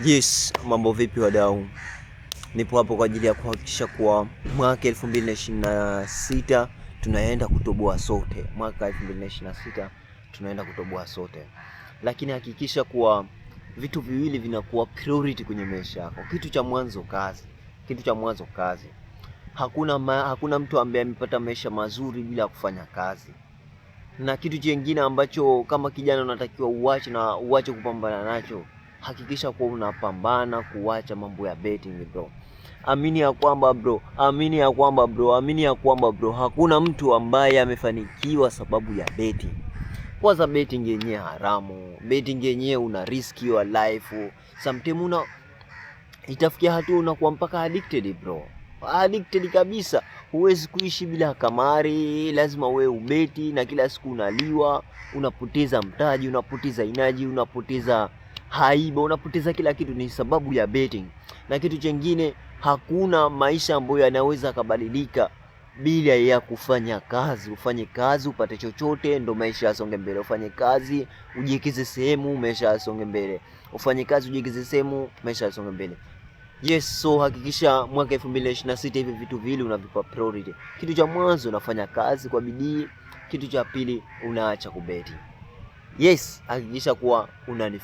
Yes, mambo vipi wadau? Nipo hapo kwa ajili ya kuhakikisha kuwa mwaka 2026 tunaenda kutoboa sote. Mwaka 2026 tunaenda kutoboa sote, lakini hakikisha kuwa vitu viwili vinakuwa priority kwenye maisha yako. Kitu cha mwanzo kazi, kitu cha mwanzo kazi. Hakuna mtu ambaye amepata maisha mazuri bila kufanya kazi. Na kitu chengine ambacho kama kijana unatakiwa uache na uache kupambana nacho, hakikisha kuwa unapambana kuacha mambo ya betting bro. Amini ya kwamba bro, amini ya kwamba bro, amini ya kwamba bro, hakuna mtu ambaye amefanikiwa sababu ya betting. Kwanza betting yenyewe haramu, betting yenyewe una risk your life. Sometimes una itafikia hatua unakuwa mpaka addicted bro, addicted kabisa. Huwezi kuishi bila kamari, lazima wewe ubeti, na kila siku unaliwa, unapoteza mtaji, unapoteza inaji, unapoteza haiba, unapoteza kila kitu, ni sababu ya betting. Na kitu chengine, hakuna maisha ambayo yanaweza akabadilika bila ya kufanya kazi. Ufanye kazi upate chochote, ndo maisha yasonge mbele. Ufanye kazi ujiwekeze sehemu, maisha yasonge mbele. Ufanye kazi ujiwekeze sehemu, maisha yasonge mbele. Yes, so hakikisha mwaka 2026 hivi vitu viwili unavipa priority. Kitu cha mwanzo unafanya kazi kwa bidii, kitu cha pili unaacha kubeti. Yes, hakikisha kuwa unanifollow.